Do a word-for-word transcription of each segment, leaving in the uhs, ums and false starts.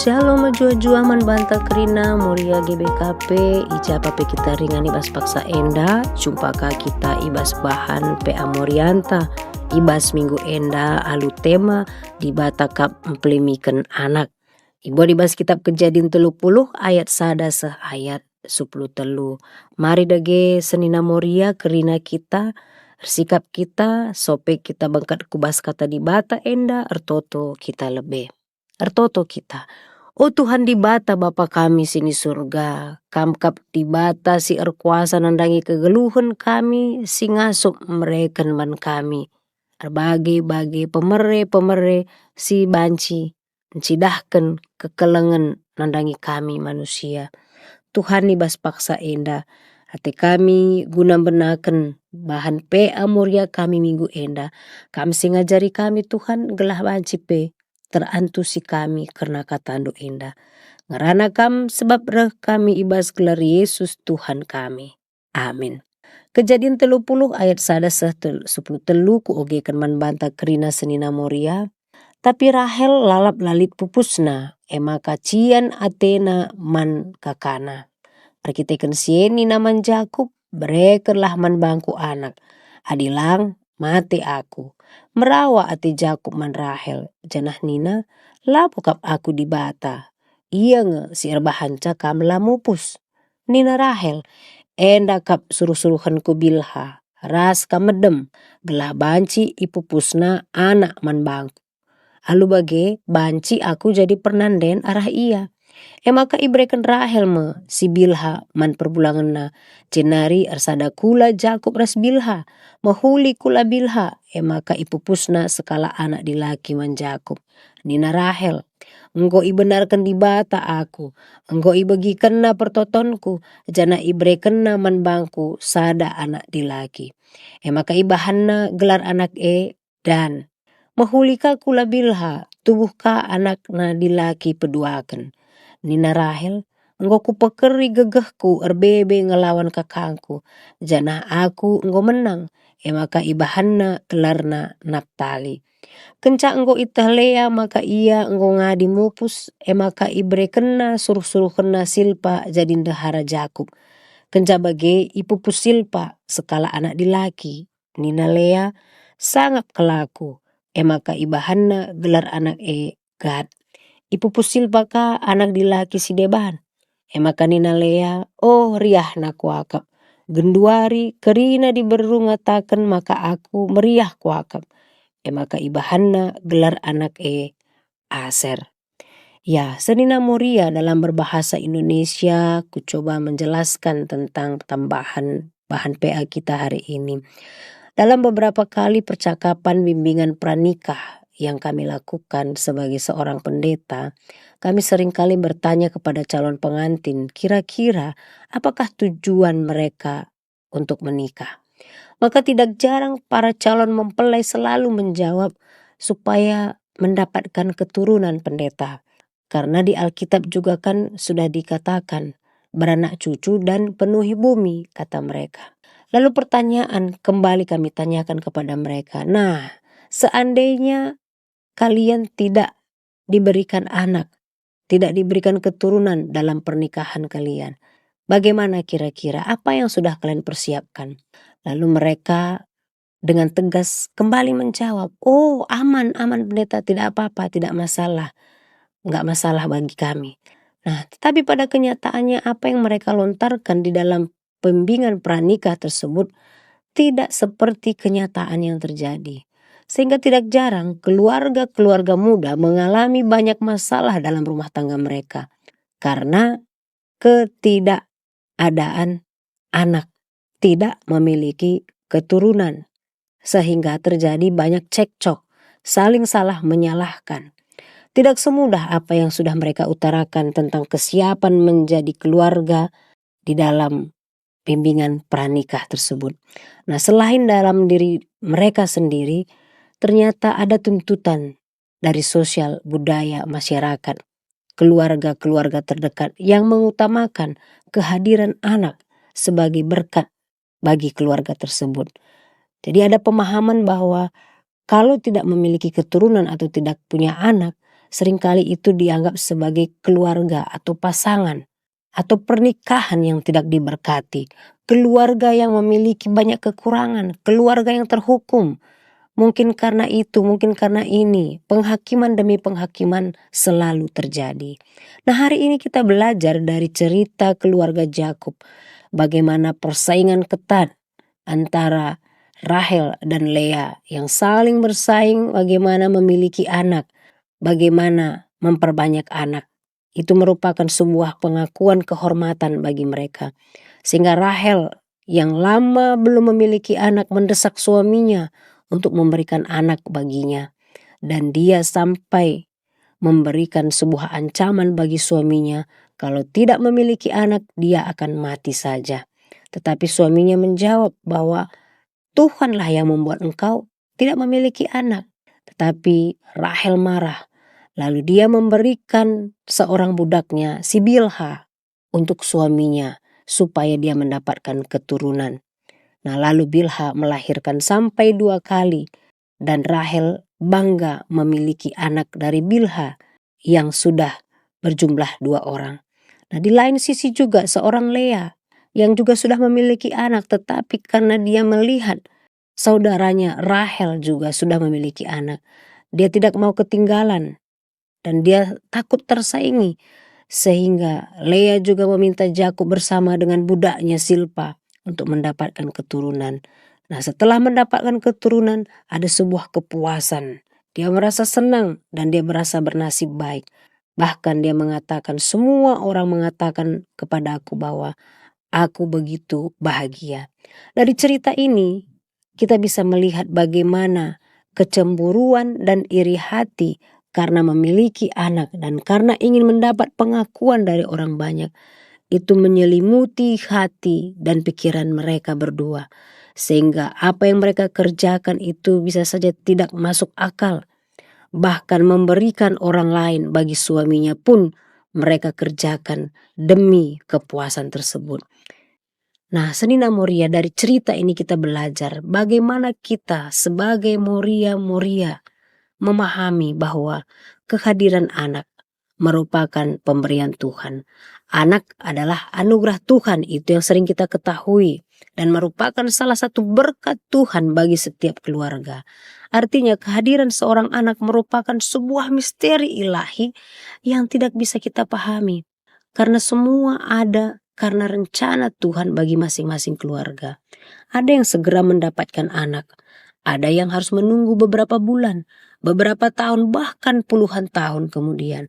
Shalom mejuah-juah man banta kerina Moria G B K P, i ja pe kita ringan i bas paksa enda, jumpa ka kita i bas bahan P A Morianta, i bas minggu enda alu tema Dibata kap mpelimiken anak. Ibuat i bas kitab Kejadin telu puluh ayat sada seh ayat sepuluh telu. Mari dage senina Moria kerina kita, ersikap kita, sope kita bengket ku bas kata Dibata enda, ertoto kita lebe. Ertoto kita. O Tuhan Dibata Bapa kami si ni Surga, Kam kap Dibata si erkuasa nandangi kegeluhen kami, si ngasup mereken man kami erbage-bage pemere-pemere si banci ncidahken kekelengen nandangi kami manusia. Tuhan, i bas paksa enda, ate kami guna mbenaken bahan P A Moria kami minggu enda. Kam si ngajari kami, Tuhan, gelah banci pe terantusi kami kerna kataNdu enda. Ngerana Kam sebab reh kami i bas gelar Yesus Tuhan kami. Amin. Kejadin telu puluh ayat sada seh tel-, sepuluh telu kuogeken man banta kerina senina Moria. Tapi Rahel lalap la lit pupusna, e maka cian atena man kakana. Erkiteken si e nina man Jakup, "Berekenlah man bangku anak. Adi lang, mate aku." Merawa ate Jakup man Rahel, janah nina, "Labo kap aku Dibata. Ia nge si erbahanca kam la mupus." Nina Rahel, "Enda kap suruh-suruhenku Bilha, ras kam medem, gelah banci ipupusna anak man bangku. Alu bage, banci aku jadi pernanden arah ia." E maka ibereken Rahel me si Bilha man perbulangenna, jenari ersada kula Jakup ras Bilha, mehuli kula Bilha, e maka ipupusna sekalak anak dilaki man Jakup. Nina Rahel, "Enggo ibenarken Dibata aku, enggo ibegikenNa pertotonku, janah iberekenNa man bangku sada anak dilaki." E maka ibahanna gelar anak e Dan. Mehuli ka kula Bilha, tubuh ka anakna dilaki peduaken. Nina Rahel, "Enggo kupekeri gegehku erbebe ngelawan kakangku, janah aku enggo menang." E maka ibahanna gelarna Naptali. Kenca enggo ieteh Lea maka ia enggo ngadi mupus, e maka iberekenna suruh-suruhenna Silpa jadi ndehara Jakup. Kenca bage ipupus Silpa sekalak anak dilaki. Nina Lea, "Sangap kal aku." E maka ibahanna gelar anak e Gad. Ipupus Silpa ka anak dilaki si deban. E maka nina Lea, "Oh, riahna kuakap. Genduari kerina diberu ngataken maka aku meriah kuakap." E maka ibahanna gelar anak e Aser. Ya, senina Moria, dalam berbahasa Indonesia, kucoba menjelaskan tentang tambahan bahan P A kita hari ini. Dalam beberapa kali percakapan bimbingan pranikah yang kami lakukan sebagai seorang pendeta, kami seringkali bertanya kepada calon pengantin, kira-kira apakah tujuan mereka untuk menikah. Maka tidak jarang para calon mempelai selalu menjawab, "Supaya mendapatkan keturunan, Pendeta. Karena di Alkitab juga kan sudah dikatakan, 'Beranak cucu dan penuhi bumi,'" kata mereka. Lalu pertanyaan kembali kami tanyakan kepada mereka, "Nah, seandainya kalian tidak diberikan anak, tidak diberikan keturunan dalam pernikahan kalian, bagaimana kira-kira, apa yang sudah kalian persiapkan?" Lalu mereka dengan tegas kembali menjawab, "Oh, aman, aman, Pendeta, tidak apa-apa, tidak masalah. Enggak masalah bagi kami." Nah, tetapi pada kenyataannya, apa yang mereka lontarkan di dalam bimbingan pranikah tersebut tidak seperti kenyataan yang terjadi. Sehingga tidak jarang keluarga-keluarga muda mengalami banyak masalah dalam rumah tangga mereka karena ketidakadaan anak, tidak memiliki keturunan, sehingga terjadi banyak cekcok, saling salah menyalahkan. Tidak semudah apa yang sudah mereka utarakan tentang kesiapan menjadi keluarga di dalam bimbingan pranikah tersebut. Nah, selain dalam diri mereka sendiri, ternyata ada tuntutan dari sosial budaya masyarakat, keluarga-keluarga terdekat yang mengutamakan kehadiran anak sebagai berkat bagi keluarga tersebut. Jadi, ada pemahaman bahwa kalau tidak memiliki keturunan atau tidak punya anak, Seringkali itu dianggap sebagai keluarga atau pasangan atau pernikahan yang tidak diberkati, keluarga yang memiliki banyak kekurangan, keluarga yang terhukum. Mungkin karena itu, mungkin karena ini, penghakiman demi penghakiman selalu terjadi. Nah, hari ini kita belajar dari cerita keluarga Yakub, bagaimana persaingan ketat antara Rahel dan Lea yang saling bersaing bagaimana memiliki anak, bagaimana memperbanyak anak. Itu merupakan sebuah pengakuan kehormatan bagi mereka. Sehingga Rahel yang lama belum memiliki anak mendesak suaminya untuk memberikan anak baginya. Dan dia sampai memberikan sebuah ancaman bagi suaminya, kalau tidak memiliki anak, dia akan mati saja. Tetapi suaminya menjawab bahwa, "Tuhanlah yang membuat engkau tidak memiliki anak." Tetapi Rahel marah, lalu dia memberikan seorang budaknya, si Bilha, untuk suaminya, supaya dia mendapatkan keturunan. Nah, lalu Bilha melahirkan sampai dua kali, dan Rahel bangga memiliki anak dari Bilha yang sudah berjumlah dua orang. Nah, di lain sisi juga seorang Lea yang juga sudah memiliki anak, tetapi karena dia melihat saudaranya Rahel juga sudah memiliki anak, dia tidak mau ketinggalan dan dia takut tersaingi. Sehingga Lea juga meminta Yakub bersama dengan budaknya Silpa untuk mendapatkan keturunan. Nah, setelah mendapatkan keturunan, ada sebuah kepuasan. Dia merasa senang dan dia merasa bernasib baik. Bahkan dia mengatakan, "Semua orang mengatakan kepadaku bahwa aku begitu bahagia." Dari cerita ini, kita bisa melihat bagaimana kecemburuan dan iri hati karena memiliki anak dan karena ingin mendapat pengakuan dari orang banyak itu menyelimuti hati dan pikiran mereka berdua, sehingga apa yang mereka kerjakan itu bisa saja tidak masuk akal. Bahkan memberikan orang lain bagi suaminya pun mereka kerjakan demi kepuasan tersebut. Nah, senina Moria, dari cerita ini kita belajar bagaimana kita sebagai Moria-Moria memahami bahwa kehadiran anak merupakan pemberian Tuhan. Anak adalah anugerah Tuhan, itu yang sering kita ketahui, dan merupakan salah satu berkat Tuhan bagi setiap keluarga. Artinya, kehadiran seorang anak merupakan sebuah misteri ilahi yang tidak bisa kita pahami, karena semua ada karena rencana Tuhan bagi masing-masing keluarga. Ada yang segera mendapatkan anak, ada yang harus menunggu beberapa bulan, beberapa tahun, bahkan puluhan tahun kemudian.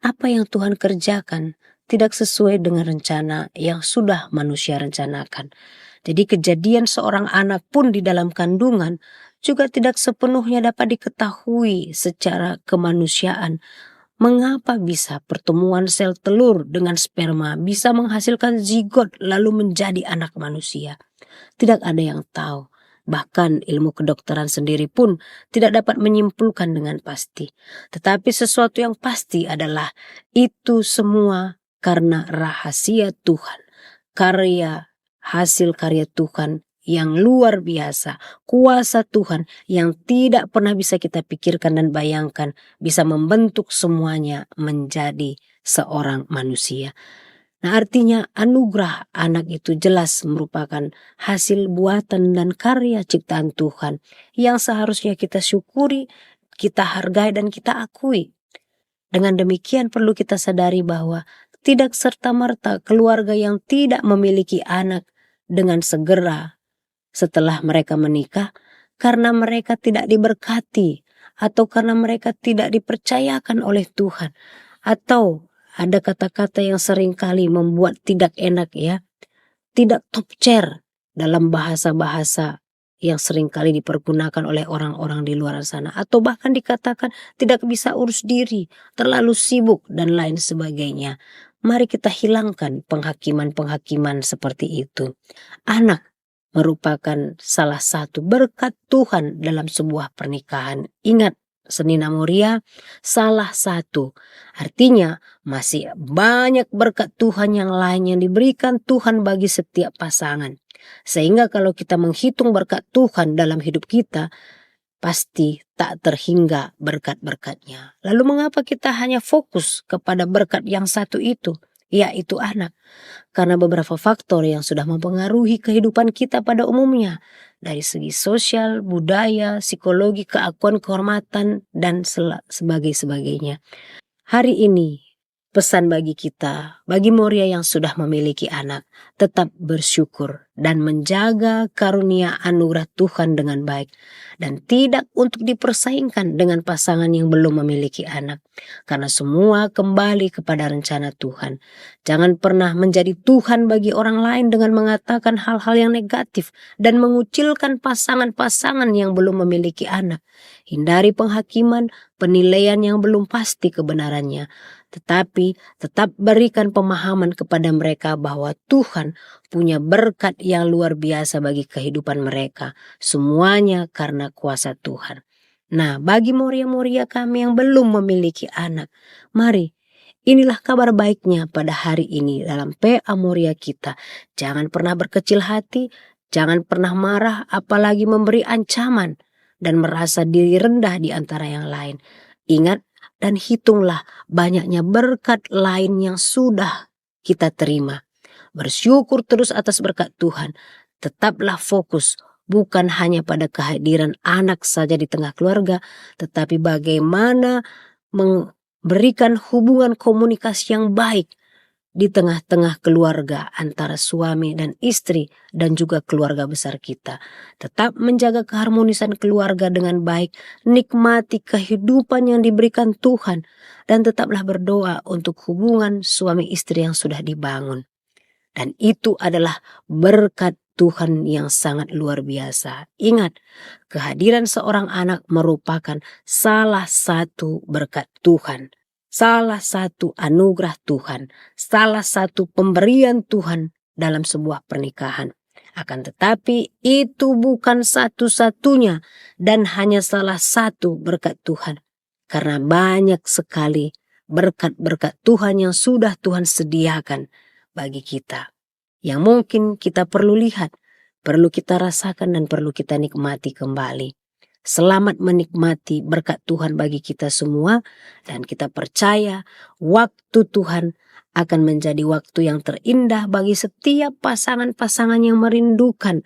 Apa yang Tuhan kerjakan tidak sesuai dengan rencana yang sudah manusia rencanakan. Jadi, kejadian seorang anak pun di dalam kandungan juga tidak sepenuhnya dapat diketahui secara kemanusiaan. Mengapa bisa pertemuan sel telur dengan sperma bisa menghasilkan zigot lalu menjadi anak manusia? Tidak ada yang tahu. Bahkan ilmu kedokteran sendiri pun tidak dapat menyimpulkan dengan pasti. Tetapi sesuatu yang pasti adalah itu semua karena rahasia Tuhan, karya, hasil karya Tuhan yang luar biasa, kuasa Tuhan yang tidak pernah bisa kita pikirkan dan bayangkan bisa membentuk semuanya menjadi seorang manusia. Nah, artinya anugerah anak itu jelas merupakan hasil buatan dan karya ciptaan Tuhan yang seharusnya kita syukuri, kita hargai, dan kita akui. Dengan demikian, perlu kita sadari bahwa tidak serta-merta keluarga yang tidak memiliki anak dengan segera setelah mereka menikah karena mereka tidak diberkati atau karena mereka tidak dipercayakan oleh Tuhan, atau ada kata-kata yang seringkali membuat tidak enak, ya, tidak top chair dalam bahasa-bahasa yang seringkali dipergunakan oleh orang-orang di luar sana, atau bahkan dikatakan tidak bisa urus diri, terlalu sibuk, dan lain sebagainya. Mari kita hilangkan penghakiman-penghakiman seperti itu. Anak merupakan salah satu berkat Tuhan dalam sebuah pernikahan. Ingat, senina Moria, salah satu. Artinya, masih banyak berkat Tuhan yang lain yang diberikan Tuhan bagi setiap pasangan. Sehingga kalau kita menghitung berkat Tuhan dalam hidup kita, pasti tak terhingga berkat-berkatnya. Lalu mengapa kita hanya fokus kepada berkat yang satu itu, yaitu anak? Karena beberapa faktor yang sudah mempengaruhi kehidupan kita pada umumnya, dari segi sosial, budaya, psikologi, keakuan, kehormatan, dan sela-, sebagai-sebagainya. Hari ini, pesan bagi kita, bagi Moria yang sudah memiliki anak, tetap bersyukur dan menjaga karunia anugerah Tuhan dengan baik, dan tidak untuk dipersaingkan dengan pasangan yang belum memiliki anak, karena semua kembali kepada rencana Tuhan. Jangan pernah menjadi Tuhan bagi orang lain dengan mengatakan hal-hal yang negatif dan mengucilkan pasangan-pasangan yang belum memiliki anak. Hindari penghakiman, penilaian yang belum pasti kebenarannya. Tetapi tetap berikan pemahaman kepada mereka bahwa Tuhan punya berkat yang luar biasa bagi kehidupan mereka. Semuanya karena kuasa Tuhan. Nah, bagi Moria-Moria kami yang belum memiliki anak, mari, inilah kabar baiknya pada hari ini dalam P A Moria kita. Jangan pernah berkecil hati, jangan pernah marah, apalagi memberi ancaman dan merasa diri rendah di antara yang lain. Ingat dan hitunglah banyaknya berkat lain yang sudah kita terima. Bersyukur terus atas berkat Tuhan. Tetaplah fokus bukan hanya pada kehadiran anak saja di tengah keluarga, tetapi bagaimana memberikan hubungan komunikasi yang baik di tengah-tengah keluarga antara suami dan istri dan juga keluarga besar kita. Tetap menjaga keharmonisan keluarga dengan baik, nikmati kehidupan yang diberikan Tuhan, dan tetaplah berdoa untuk hubungan suami istri yang sudah dibangun. Dan itu adalah berkat Tuhan yang sangat luar biasa. Ingat, kehadiran seorang anak merupakan salah satu berkat Tuhan, salah satu anugerah Tuhan, salah satu pemberian Tuhan dalam sebuah pernikahan. Akan tetapi, itu bukan satu-satunya dan hanya salah satu berkat Tuhan, karena banyak sekali berkat-berkat Tuhan yang sudah Tuhan sediakan bagi kita, yang mungkin kita perlu lihat, perlu kita rasakan, dan perlu kita nikmati kembali. Selamat menikmati berkat Tuhan bagi kita semua, dan kita percaya waktu Tuhan akan menjadi waktu yang terindah bagi setiap pasangan-pasangan yang merindukan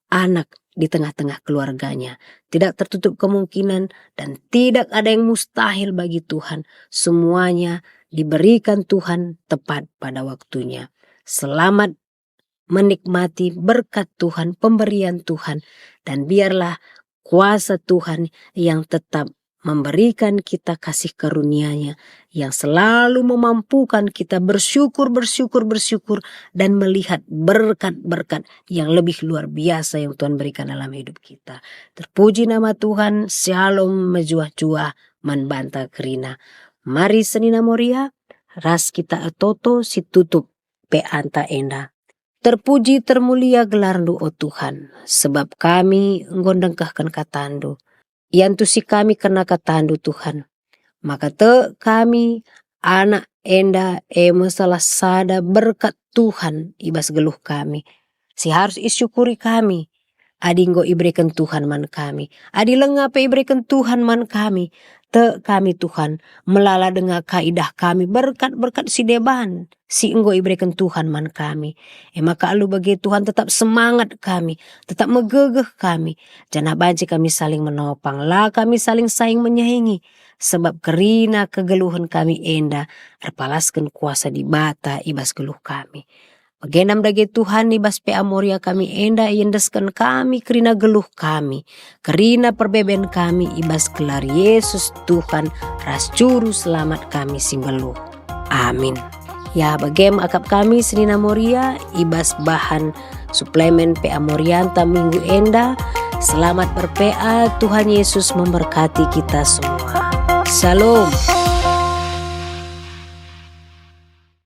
anak di tengah-tengah keluarganya. Tidak tertutup kemungkinan dan tidak ada yang mustahil bagi Tuhan. Semuanya diberikan Tuhan tepat pada waktunya. Selamat menikmati berkat Tuhan, pemberian Tuhan, dan biarlah kuasa Tuhan yang tetap memberikan kita kasih karunia-Nya yang selalu memampukan kita bersyukur, bersyukur, bersyukur, dan melihat berkat-berkat yang lebih luar biasa yang Tuhan berikan dalam hidup kita. Terpuji nama Tuhan, Shalom mejuah-juah man banta kerina. Mari senina Moria, ras kita ertoto situtup P A-nta enda. Terpuji termulia gelarNdu, o Tuhan, sebab kami enggo ndengkehken kataNdu. Iantusi kami kerna kataNdu, Tuhan. Maka tek kami, anak enda e me salah sada berkat Tuhan i bas geluh kami, si harus isyukuri kami, adi enggo ibereken Tuhan man kami. Adi langa pe ibereken Tuhan man kami, tek kami, Tuhan, melala denga ka idah kami berkat-berkat si deban si enggo ibereken Tuhan man kami. E maka alu bage, Tuhan, tetap semangat kami, tetap megegeh kami, janah banci kami saling menopang, la kami saling saing menyaingi, sebab kerina kegeluhen kami enda erpalasken kuasa Dibata i bas geluh kami. Bage nge dage, Tuhan, i bas P A Moria kami enda iendesken kami kerina geluh kami, kerina perbeben kami i bas gelar Yesus Tuhan ras Juru Selamat kami si nggeluh. Amin. Ya, bage me akap kami senina Moria i bas bahan suplemen P A Morianta minggu enda. Selamat ber-P A, Tuhan Yesus memberkati kita semua. Shalom.